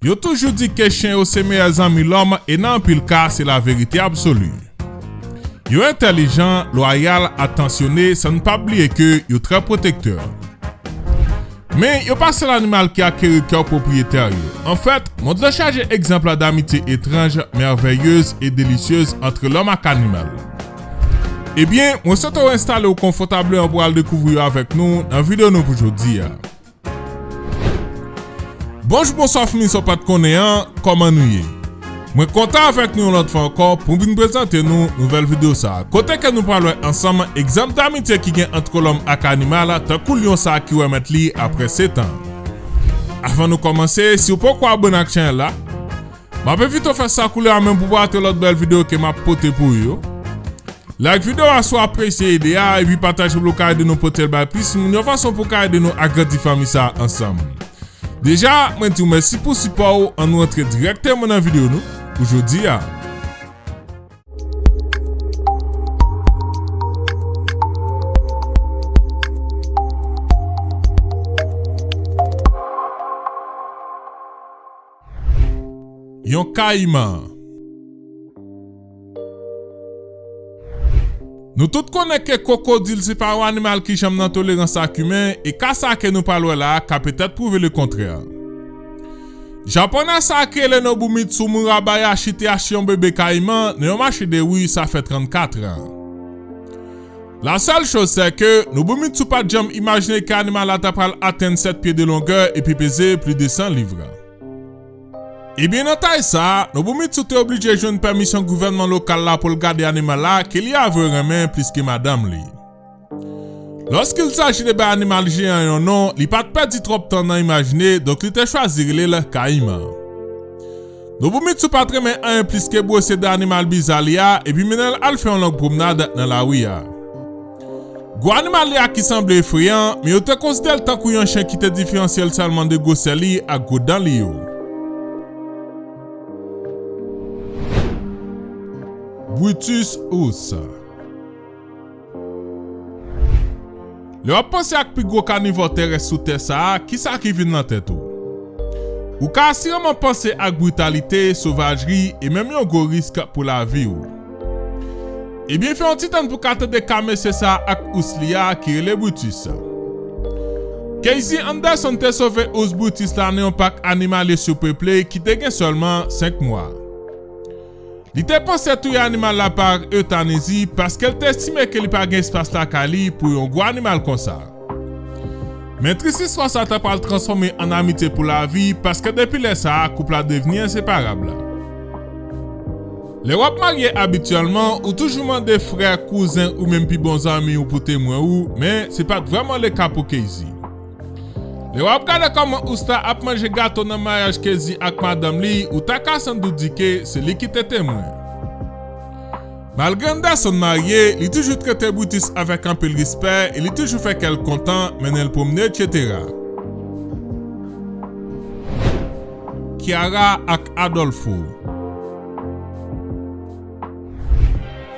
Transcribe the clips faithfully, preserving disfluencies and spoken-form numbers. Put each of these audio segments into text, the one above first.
Yo toujou di ke chen yo se meyè zanmi lòm, e nan anpil ka, se laverite absoli. Yo entèlijan, lwayal, atansyone, san n pa bliye ke yo trè pwotektè. Men, yo pa sèl animal ki akeri kè pwopriyetè yo. Anfèt, mond lan chaje egzanp damitye etranj, mèveyez e delisyez ant lòm ak animal. Ebyen, mwen swete w enstale w konfòtableman pou al dekouvri yo avèk nou nan videyo nou pou jodi a. Bonjou, bonswa, fanmi, sa w pa t konnen an, kòman nou ye? Mwen kontan avèk nou yon lòt fwa ankò pou m vin prezante nou nouvèl videyo sa a, kote ke nou pral wè ansanm egzanp damitye ki gen ant lòm ak animal, tankou lyon sa a ki wè mèt li apre sèt an. Avan nou kòmanse, si w poko abòne ak chanèl la, m ap envite w fè sa koulè a menm pou w pa rate lòt bèl videyo ke m ap pote pou ou yo. Like videyo a si w apresye ide a, epi pataje pou l ka ede nou pote l bay plis moun yon fason pou ka ede nou agrandi fanmi sa a ansanm. Deja, mwen di w mèsi pou sipò w, ann nou antre dirèkteman nan videyo nou pou jodi a. Yon kayiman. Nou tout konnen ke kwokodil se pa yon animal ki janm nan tolerans ak imen, e ka sa ke nou pral wè la a ka petèt pwouve lekontrè. Japonè sa a ki rele Nobumitsu Murabayashi te achte yon bebe kayiman nan yon mache de ri sa fè trannkat an. La sèl choz se ke Nobumitsu pa t janm imajine ke animal la ta pral atenn sèt pye de longè epi peze plis de san liv. Ebyen, nan tay sa a, Nobumitsu te oblije jwenn pèmisyon gouvènman lokal la pou l gade animal la ke li avwe renmen plis ke madanm li. Lòske il saji de bay animal jeyan yon non, li pa t pèdi twòp tan nan imajine, donk li te chwazi rele l kayiman. Nobumitsu pa t renmen anyen plis ke bwose dan animal biza li a, epi mennen l al fè yon long pwomnad nan lari a. Gwo animal li a ki sanble efreyan, men yo te konsidere l tankou yon chen ki te diferansye l sèlman de gwosè li ak gwo dan li yo. Brutus Ous. Lè w ap panse ak pi gwo kanivò terès sou tè sa a, kisa ki vin nan tèt ou? Ou ka asireman panse ak britalite, sovajri, e menm yon gwo risk pou lavi w. Ebyen, fè yon ti tann pou w ka tande ka mesye sa a ak ous li a ki rele Brutus. Casey Anderson te sove ous Brutus la nan yon pak animalye sipeple ki te gen sèlman senk mwa. Li te panse touye animal la pa etanezi paske l te estime ke li pa gen espas lakay li pou yon gwo animal konsa. Men tris istwa sa ta pral transfòme an amitye pou lavi, paske depi lè sa a, koup la devni enseparab. Lè w ap marye abityèlman, ou toujou mande frè, kouzen ou menm pi bon zanmi w pou temwen ou, men se pa t vrèman le ka pou Casey. Lè w ap gade kòman ous la ap manje gato nan maryaj Casey ak madanm li, ou ta ka santi w di ke se li ki te temwen. Malgre Anderson marye, li toujou trete Brutus avèk anpil respè e li toujou fè kè l kontan, mennen l pwomne, etsetera. Kiara ak Adolfo.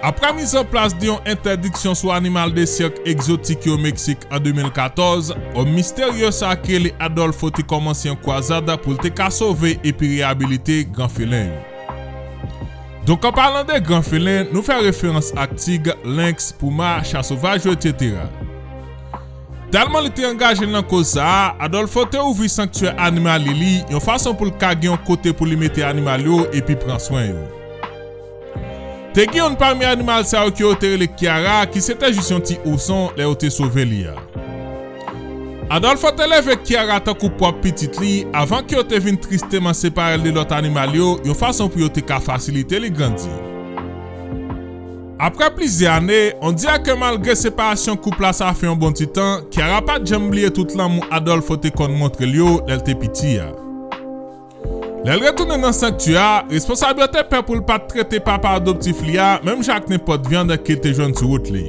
Apre mizanplas de yon entèdiksyon sou animal de sirk egzotik yo Meksik an de mil katòz, òm misterye sa a ki rele Adolfo te kòmanse yon kwazad pou l te ka sove epi reyabilite gran felen yo. Donk, an palan de gran felen, nou fè referans ak tig, lenks, puma, cha sovaj yo, etsetera. Tèlman li te angaje l nan koz sa a, Adolfo te ouvri sanktyè animal li, yon fason pou l ka gen yon kote pou li mete animal yo epi pran swen yo. Te gen youn pami animal sa yo ke yo te rele Kiara, ki se te jis yon ti ouson lè yo te sove li a. Adolfo te leve Kiara tankou pwòp pitit li, avan ke yo te vin tristeman separe l de lòt animal yo, yon fason pou yo te ka fasilite li grandi. Apre plizyè ane, on dirè ke malgre separasyon koup la sa fè yon bon ti tan, Kiara pa t janm bliye tout lanmou Adolfo te konn montre l yo lè l te piti a. Lè l retounen nan sanktyè a, responsab yo te pè pou l pa t trete papa adoptif li a menm jan ak nenpòt vyann ke l te jwenn sou wout li.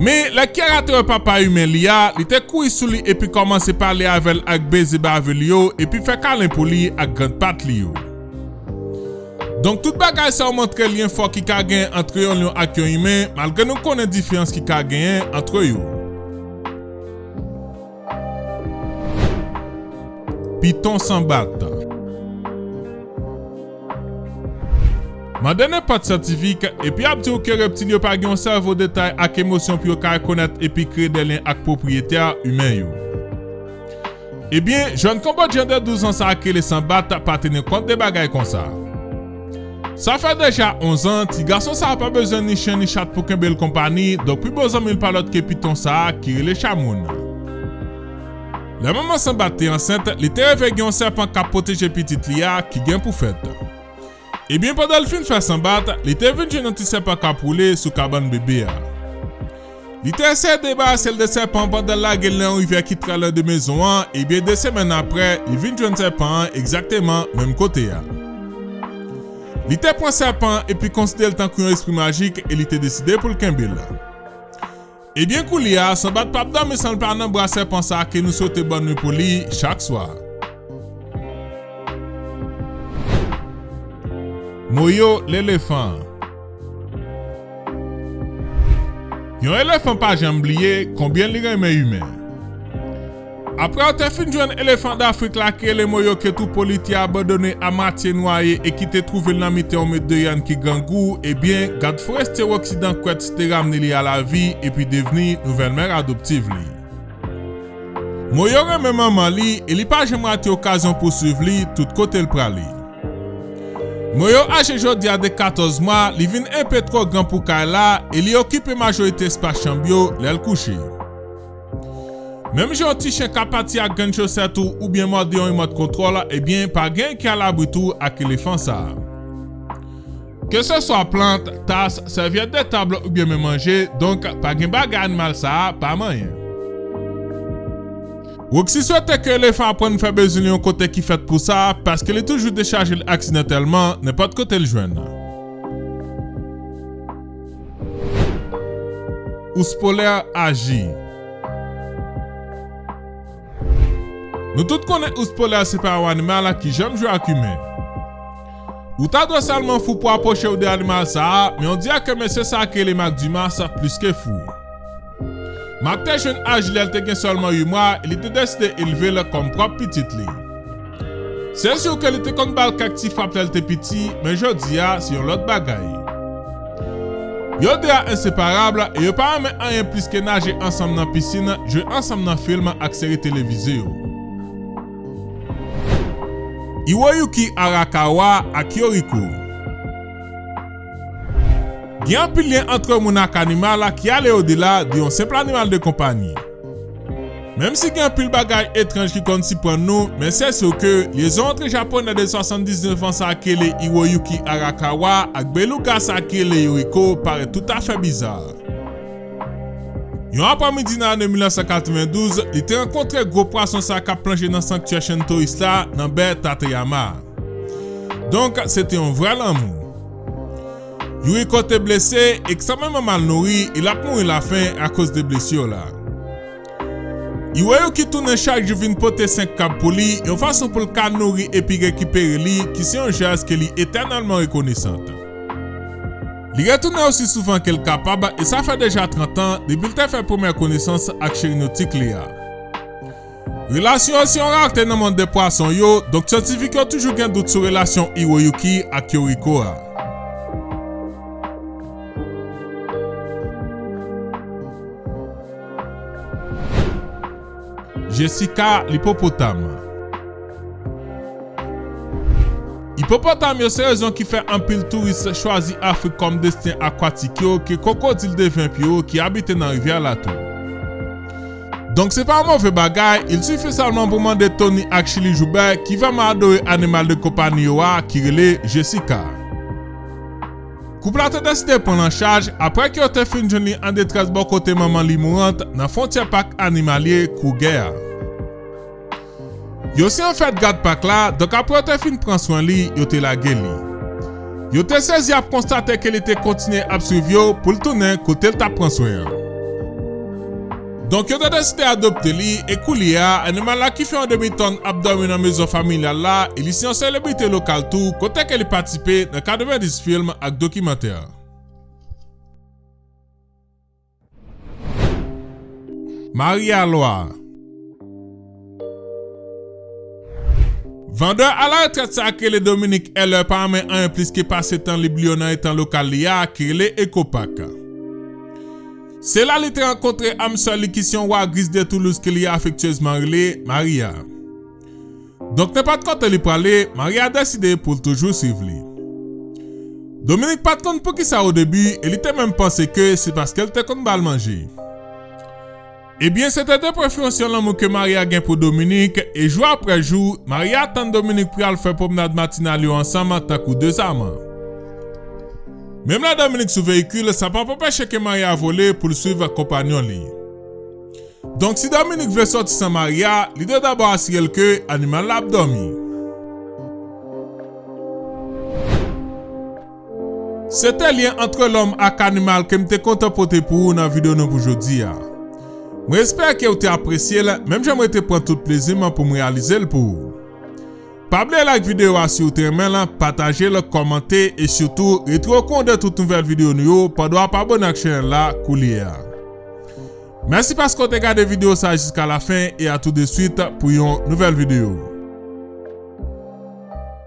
Men, lè Kiara te wè papa imen li a, li te kouri sou li epi kòmanse pale avè l ak beze bave li yo epi fè kalen pou li ak grann pat li yo. Donk, tout bagay sa yo montre lyen fò ki ka genyen ant yon lyon ak yon imen, malgre nou konnen diferans ki ka genyen ant yo. Piton sanbat. Mande nenpòt syantifik, epi y ap di w ke reptil yo pa gen yon sèvo detay ak emosyon pou yo ka rekonèt epi kreye de lyen ak pwopriyetè imen yo. Ebyen, jèn Kanbodyen de douz an sa a ki rele Sanbat pa teni kont de bagay konsa. Sa fè deja onz an, ti gason sa a pa bezwen ni chen ni chat pou kenbe l konpani, donk pi bon zanmi l pa lòt ke piton sa a ki rele Chamoun. Lè manman Sanbat te ansent, li te reve gen yon sèpan k ap pwoteje pitit li a ki gen pou fèt. Ebyen, pandan l fin fè Sanbat, li te vin jwenn yon ti sèpan k ap woule sou kabann bebe a. Li te eseye debarase l de sèpan an pandan l lage l nan yon rivyè ki trè lwen de mezon an, ebyen, de semèn aprè, li vin jwenn sèpan an egzakteman menm kote a. Li te pran sèpan an epi konsidere l tankou yon espri majik e li te deside pou l kenbe l. Ebyen, koulye a, Sanbat p ap dòmi san l pa nan bra sèpan sa a ke nou swete bòn nwi pou li chak swa. Moyo, lelefan. Yon elefan pa janm bliye konbyen li renmen imen. Apre yo te fin jwenn elefan Dafrik la ki rele Moyo ke twoupo li te abandone a mwatye nwaye e ki te twouve l nan mitan yon mèt de yèn ki grangou, ebyen, gad forestye Roxy Dankwèts te ramne li a lavi epi devni nouvèl mè adoptiv li. Moyo renmen manman li e li pa janm rate okazyon pou swiv li tout kote l prale. Moyo aje jodi a de katòz mwa, li vin enpe twò gran pou kay la e li okipe majorite espas chanm yo lè l kouche. Menm jan yon ti chen ka pati ak grenn chosèt ou oubyen mòde yon rimòt kontwòl, ebyen, pa gen ki alabri tou ak elefan sa a. Keseswa plant, tas, sèvyèt de tab oubyen menm manje, donk, pa gen bagay animal sa a pa manyen. Roxy swete ke elefan aprann fè bezwen li yon kote ki fèt pou sa, paske li toujou dechaje l aksidantèlman nenpòt kote l jwenn. Ours polè aji. Nou tout konnen ours polè se pa yon animal ki janm jwe ak imen. Ou ta dwe sèlman fou pou apwoche w de animal sa a, men on dirè ke mesye sa a ki rele Marc Dumas plis ke fou. Marc te jwenn aji lè l te gen sèlman uit mwa e li te deside elve l kòm pwòp pitit li. Se si ke li te konn ba l kèk ti frap lè l te piti, men jodi a, se yon lòt bagay. Yo de a enseparab e yo pa renmen anyen plis ke naje ansanm nan pisin, jwe ansanm nan fim ak seri televize yo. Hiroyuki Arakawa ak Yoriko. Gen anpil lyen ant moun ak animal ki ale odela de yon senp animal de konpayi. Menm si gen anpil bagay etranj ki konn siprann nou, men se si ke lyezon ant Japonè de swasanndiznèf an sa ki rele Hiroyuki Arakawa ak beluga sa ki rele Yoriko parèt toutafè biza. Yon aprèmidi nan ane mil nèf san katrevendouz, li te rankontre gwo pwason sa k ap plonje nan sanktyè Shintoyis la nan bè Tateyama. Donk, se te yon vrè lanmou. Yoriko te blese e k sa menm mal nouri e l ap mouri lafen akoz de blesi yo la. Hiroyuki tounen chak jou vin pote senk kab pou li, yon fason pou l ka nouri epi rekipere li, ki se yon jès ke li etènèlman rekonesan. Li retounen osi souvan ke l kapab e sa fè deja trant an depi l te fè premyè konesans ak cheri notik li a. Relasyon yo se yon rarite nan mond de pwason yo, donk syantifik yo toujou gen dout sou relasyon Hiroyuki ak Yoriko a. Jessica, lipopotam. Ipopotam yo se rezon ki fè anpil touris chwazi Afrik kòm desten akwatik yo, ke kwokodil de ven pye wo ki abite nan rivyè la tou. Donk se pa yon move bagay, il sifi sèlman pou mande Tony ak Chili Joubert ki vrèman adore animal de konpayi yo a ki rele Jessica. Koup la te deside pran l an chaj apre ke yo te fin jwenn li an detrès bò kote manman li mourant nan fwontyè pak animalye Kruger a. Yo se yon fèt gad pak la, donk apre yo te fin pran swen li, yo te lage li. Yo te sezi ap konstate ke li te kontinye ap swiv yo pou l tounen kote l t ap pran swen an. Donk yo te deside adopte li, e koulye a, animal la ki fè yon demi tòn ap dòmi nan mezon familyal la, e li se yon selebrite lokal tou, kote ke li patisipe nan katrevenndis fim ak dokimantè. Maria Lwa. Vandè alaretrèt sa a ki rele Dominique Heller pa renmen anyen plis ke pase tan lib li yo nan etan lokal li a ki rele Eco Park. Se la li te rankontre amsè li ki se yon wa gris de Toulouse ke li afektyezman rele Maria. Donk nenpòt kote li prale, Maria deside pou l toujou swiv li. Dominique pa t konn poukisa o debi e li te menm panse ke se paske l te konn ba l manje. Ebyen, se te de pwofesyon lanmou ke Maria gen pou Dominique, e jou apre jou, Maria tann Dominique pral fè pwomnad matinal yo ansanm tankou de aman. Menm lè Dominique sou veyikil, sa p ap anpeche ke Maria vole pou l swiv konpanyon li. Donk, si Dominique vle sòti san Maria, li dwe dabò asire l ke animal la ap dòmi. Se te lyen ant lòm ak animal ke m te kontan pote pou ou nan videyo nou pou jodi a. Mwen espere ke ou te apresye l, menm jan mwen te pran tout plezi m pou m reyalize l pou ou. Pa bliye like videyo a si ou te renmen l, pataje l, kòmante e sitou retire w okouran de tout nouvèl videyo nou yo pandan w ap abone ak chanèl la koulye a. Mèsi paske w te gade videyo sa a jiska lafen e a tou de swit pou yon nouvèl videyo.